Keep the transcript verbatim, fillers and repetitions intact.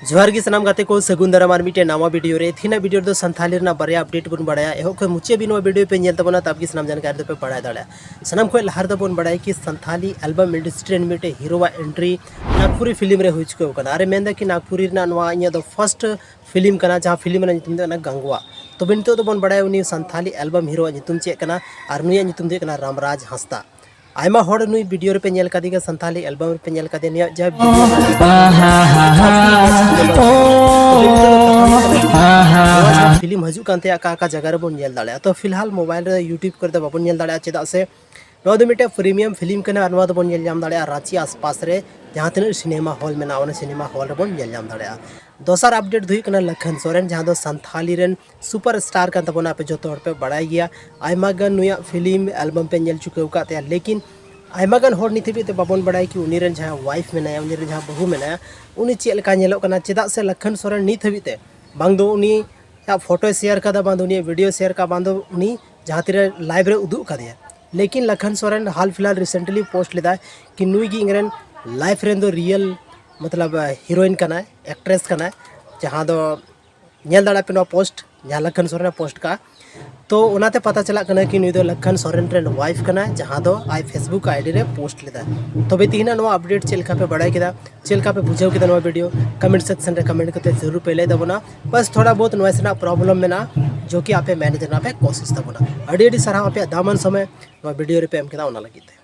ᱡᱚᱦᱟᱨ ᱜᱮ ᱥᱟᱱᱟᱢ ᱜᱟᱛᱮ ᱠᱚ, ᱥᱟᱹᱜᱩᱱ ᱫᱟᱨᱟᱢ ᱟᱨ ᱢᱤᱫᱴᱮᱱ ᱱᱟᱣᱟ ᱵᱷᱤᱰᱤᱭᱳ ᱨᱮ᱾ ᱛᱮᱦᱮᱧᱟᱜ ᱵᱷᱤᱰᱤᱭᱳ ᱨᱮᱫᱚ ᱥᱟᱱᱛᱷᱟᱞᱤ ᱨᱮᱱᱟᱜ ᱵᱟᱨᱭᱟ ᱟᱯᱰᱮᱴ ᱵᱚᱱ ᱵᱟᱲᱟᱭᱟ᱾ ᱮᱦᱚᱵ ᱠᱷᱚᱱ ᱢᱩᱪᱟᱹᱫ ᱦᱟᱹᱵᱤᱡ ᱱᱚᱣᱟ ᱵᱷᱤᱰᱤᱭᱳ ᱯᱮ ᱧᱮᱞ ᱛᱟᱵᱚᱱᱟ, ᱛᱟᱵ ᱜᱮ ᱥᱟᱱᱟᱢ ᱡᱟᱱᱠᱟᱨᱤ ᱫᱚᱯᱮ ᱵᱟᱲᱟᱭ ᱫᱟᱲᱮᱭᱟᱜᱼᱟ᱾ ᱥᱟᱱᱟᱢ ᱠᱷᱚᱱ ᱞᱟᱦᱟ ᱨᱮᱫᱚ ᱵᱚᱱ ᱵᱟᱲᱟᱭᱟ ᱠᱤ ᱥᱟᱱᱛᱷᱟᱞᱤ ᱮᱞᱵᱟᱢ ᱤᱱᱰᱟᱥᱴᱨᱤ ᱨᱮᱱ ᱢᱤᱫᱴᱮᱱ ᱦᱤᱨᱳᱣᱟᱜ ᱮᱱᱴᱨᱤ ᱱᱟᱜᱽᱯᱩᱨᱤ ᱯᱷᱤᱞᱢ ᱨᱮ ᱦᱩᱭ ᱪᱩᱠᱟᱹᱣ ᱠᱟᱱᱟ᱾ ᱟᱨᱮ ᱢᱮᱱᱫᱟ ᱠᱤ ᱱᱟᱜᱽᱯᱩᱨᱤ ᱨᱮᱱᱟᱜ ᱱᱚᱣᱟ ᱤᱧᱟᱹᱜ ᱫᱚ ᱯᱷᱟᱥᱴ ᱯᱷᱤᱞᱢ ᱠᱟᱱᱟ, ᱡᱟᱦᱟᱸ ᱯᱷᱤᱞᱢ ᱨᱮᱱᱟᱜ ᱧᱩᱛᱩᱢ ᱫᱚ ᱠᱟᱱᱟ ᱜᱟᱝᱜᱩᱣᱟ᱾ ᱛᱚᱵᱮ ᱱᱤᱛᱚᱜ ᱫᱚᱵᱚᱱ ᱵᱟᱲᱟᱭᱟ ᱩᱱᱤ ᱥᱟᱱᱛᱷᱟᱞᱤ ᱮᱞᱵᱟᱢ ᱦᱤᱨᱳᱣᱟᱜ ᱧᱩᱛᱩᱢ ᱪᱮᱫ ᱠᱟᱱᱟ, ᱟᱨ ᱱᱩᱭᱟᱜ ᱧᱩᱛᱩᱢ ᱫᱚ ᱦᱩᱭᱩᱜ ᱠᱟᱱᱟ ᱨᱟᱢᱨᱟᱡᱽ ᱦᱟᱸᱥᱫᱟ᱾ ᱟᱭᱢᱟ ᱦᱚᱲ ᱱᱩᱭ ᱵᱷᱤᱰᱤᱭᱳ ᱨᱮᱯᱮ ᱧᱮᱞ ᱠᱟᱫᱮ ᱜᱮᱭᱟ, ᱥᱟᱱᱛᱷᱟᱞᱤ ᱮᱞᱵᱟᱢ ᱨᱮᱯᱮ ᱧᱮᱞ ᱠᱟᱫᱮᱭᱟ᱾ ᱱᱩᱭᱟᱜ ᱡᱟᱦᱟᱸ ᱵᱷᱤᱰᱤᱭᱳ ᱯᱷᱤᱞᱢ ᱦᱤᱡᱩᱜ ᱠᱟᱱ ᱛᱟᱭᱟ, ᱚᱠᱟ ᱚᱠᱟ ᱡᱟᱭᱜᱟ ᱨᱮᱵᱚᱱ ᱧᱮᱞ ᱫᱟᱲᱮᱭᱟᱜᱼᱟ᱾ ᱛᱚ ᱯᱷᱤᱞᱦᱟᱞ ᱢᱳᱵᱟᱭᱤᱞ ᱨᱮ ᱭᱩᱴᱩᱵᱽ ᱠᱚᱨᱮ ᱫᱚ ᱵᱟᱵᱚᱱ ᱧᱮᱞ ᱫᱟᱲᱮᱭᱟᱜᱼᱟ, ᱪᱮᱫᱟᱜ ᱥᱮ ᱱᱚᱣᱟ ᱫᱚ ᱢᱤᱫᱴᱮᱱ ᱯᱨᱤᱢᱤᱭᱟᱢ ᱯᱷᱤᱞᱢ ᱠᱟᱱᱟ, ᱟᱨ ᱱᱚᱣᱟ ᱫᱚᱵᱚᱱ ᱧᱮᱞ ᱧᱟᱢ ᱫᱟᱲᱮᱭᱟᱜᱼᱟ ᱨᱟᱸᱪᱤ ᱟᱥᱯᱟᱥ ᱨᱮ ᱡᱟᱦᱟᱸ ᱛᱤᱱᱟᱹᱜ ᱥᱤᱱᱮᱢᱟ ᱦᱚᱞ ᱢᱮᱱᱟᱜᱼᱟ, ᱚᱱᱟ ᱥᱤᱱᱮᱢᱟ ᱦᱚᱞ ᱨᱮᱵᱚᱱ ᱧᱮᱞ ᱧᱟᱢ ᱫᱟᱲᱮᱭᱟᱜᱼᱟ᱾ ᱫᱚᱥᱟᱨ ᱟᱯᱰᱮᱴ ᱫᱚ ᱦᱩᱭᱩᱜ ᱠᱟᱱᱟ ᱞᱟᱠᱷᱟᱱ ᱥᱚᱨᱮᱱ, ᱡᱟᱦᱟᱸ ᱫᱚ ᱥᱟᱱᱛᱷᱟᱞᱤ ᱨᱮᱱ ᱥᱩᱯᱟᱨ ᱥᱴᱟᱨ ᱠᱟᱱ ᱛᱟᱵᱚᱱᱟ, ᱟᱯᱮ ᱡᱚᱛᱚ ᱦᱚᱲ ᱯᱮ ᱵᱟᱲᱟᱭ ᱜᱮᱭᱟ᱾ ᱟᱭᱢᱟ ᱜᱟᱱ ᱱᱩᱭᱟᱜ ᱯᱷᱤᱞᱢ ᱮᱞᱵᱟᱢ ᱯᱮ ᱧᱮᱞ ᱪᱩᱠᱟᱹᱣ ᱟᱠᱟᱫ ᱛᱟᱭᱟ, ᱞᱮᱠᱤᱱ ᱟᱭᱢᱟ ᱜᱟᱱ ᱦᱚᱲ ᱱᱤᱛ ᱦᱟᱹᱵᱤᱡ ᱛᱮ ᱵᱟᱵᱚᱱ ᱵᱟᱲᱟᱭᱟ ᱠᱤ ᱩᱱᱤ ᱨᱮᱱ ᱡᱟᱦᱟᱸ ᱣᱟᱭᱤᱯᱷ ᱢᱮᱱᱟᱭᱟ, ᱩᱱᱤ ᱨᱮᱱ ᱡᱟᱦᱟᱸ ᱵᱟᱹᱦᱩ ᱢᱮᱱᱟᱭᱟ, ᱩᱱᱤ ᱪᱮᱫ ᱞᱮᱠᱟ ᱧᱮᱞᱚᱜ ᱠᱟᱱᱟ᱾ ᱪᱮᱫᱟᱜ ᱥᱮ ᱞᱟᱠᱷᱟᱱ ᱥᱚᱨᱮᱱ ᱱᱤᱛ ᱦᱟᱹᱵᱤᱡ ᱛᱮ ᱵᱟᱝ ᱫᱚ ᱩᱱᱤᱭᱟᱜ ᱯᱷᱳᱴᱳᱭ ᱥᱮᱭᱟᱨ ᱠᱟᱫᱟ, ᱵᱟᱝ ᱫᱚ ᱩᱱᱤᱭᱟᱜ ᱵᱷᱤᱰᱤᱭᱳ ᱥᱮᱭᱟᱨ ᱠᱟᱫᱟ, ᱵᱟᱝ ᱫᱚ ᱩᱱᱤ ᱡᱟᱦᱟᱸ ᱛᱤᱨᱮ ᱞᱟᱭᱤᱵᱷ ᱨᱮ ᱩᱫᱩᱜ ᱠᱟᱫᱮᱭᱟ᱾ ᱞᱮᱠᱤᱱ ᱞᱟᱠᱷᱟᱱ ᱥᱚᱨᱮᱱ ᱦᱟᱞ ᱯᱷᱤᱞᱦᱟᱞ ᱨᱤᱥᱮᱱᱴᱞᱤ ᱯᱳᱥᱴ ᱞᱮᱫᱟᱭ ᱠᱤ ᱱᱩᱭ ᱜᱮ ᱤᱧ ᱨᱮᱱ ᱞᱟᱭᱤᱯᱷ ᱨᱮᱱ ᱫᱚ ᱨᱤᱭᱮᱞ ᱢᱚᱛᱞᱚᱵ ᱦᱤᱨᱳᱭᱤᱱ ᱠᱟᱱᱟᱭ, ᱮᱠᱴᱨᱮᱥ ᱠᱟᱱᱟᱭ, ᱡᱟᱦᱟᱸ ᱫᱚ ᱧᱮᱞ ᱫᱟᱲᱮᱭᱟᱜ ᱯᱮ ᱱᱚᱣᱟ ᱯᱳᱥᱴ ᱡᱟᱦᱟᱸ ᱞᱟᱠᱷᱟᱱ ᱥᱚᱨᱮᱱᱮ ᱯᱳᱥᱴ ᱠᱟᱜᱼᱟ᱾ ᱛᱚ ᱚᱱᱟᱛᱮ ᱯᱟᱛᱟ ᱪᱟᱞᱟᱜ ᱠᱟᱱᱟ ᱠᱤ ᱱᱩᱭ ᱫᱚ ᱞᱟᱠᱷᱟᱱ ᱥᱚᱨᱮᱱ ᱨᱮᱱ ᱣᱟᱭᱤᱯᱷ ᱠᱟᱱᱟᱭ, ᱡᱟᱦᱟᱸ ᱫᱚ ᱟᱡ ᱯᱷᱮᱥᱵᱩᱠ ᱟᱭᱰᱤ ᱨᱮ ᱯᱳᱥᱴ ᱞᱮᱫᱟ᱾ ᱛᱚᱵᱮ ᱛᱮᱦᱮᱧᱟᱜ ᱱᱚᱣᱟ ᱟᱯᱰᱮᱴ ᱪᱮᱫ ᱞᱮᱠᱟ ᱯᱮ ᱵᱟᱲᱟᱭ ᱠᱮᱫᱟ, ᱪᱮᱫ ᱞᱮᱠᱟ ᱯᱮ ᱵᱩᱡᱷᱟᱹᱣ ᱠᱮᱫᱟ ᱱᱚᱣᱟ ᱵᱷᱤᱰᱤᱭᱳ, ᱠᱚᱢᱮᱱᱴ ᱥᱮᱠᱥᱚᱱ ᱨᱮ ᱠᱚᱢᱮᱱᱴ ᱠᱟᱛᱮ ᱡᱟᱹᱨᱩᱲ ᱯᱮ ᱞᱟᱹᱭ ᱛᱟᱵᱚᱱᱟ᱾ ᱵᱟᱥ ᱛᱷᱚᱲᱟ ᱵᱚᱦᱩᱛ ᱱᱚᱭᱮᱥ ᱨᱮᱱᱟᱜ ᱯᱨᱚᱵᱞᱮᱢ ᱢᱮᱱᱟᱜᱼᱟ, ᱡᱚ ᱠᱤ ᱟᱯᱮ ᱢᱮᱱᱮᱡᱽ ᱨᱮᱱᱟᱜ ᱯᱮ ᱠᱳᱥᱤᱥ ᱛᱟᱵᱚᱱᱟ᱾ ᱟᱹᱰᱤ ᱟᱹᱰᱤ ᱥᱟᱨᱦᱟᱣ ᱟᱯᱮᱭᱟᱜ ᱫᱟᱢᱟᱱ ᱥᱚᱢᱚᱭ ᱱᱚᱣᱟ ᱵᱷᱤᱰᱤᱭᱳ ᱨᱮᱯᱮ ᱮᱢ ᱠᱮᱫᱟ, ᱚᱱᱟ ᱞᱟᱹᱜᱤᱫ ᱛᱮ᱾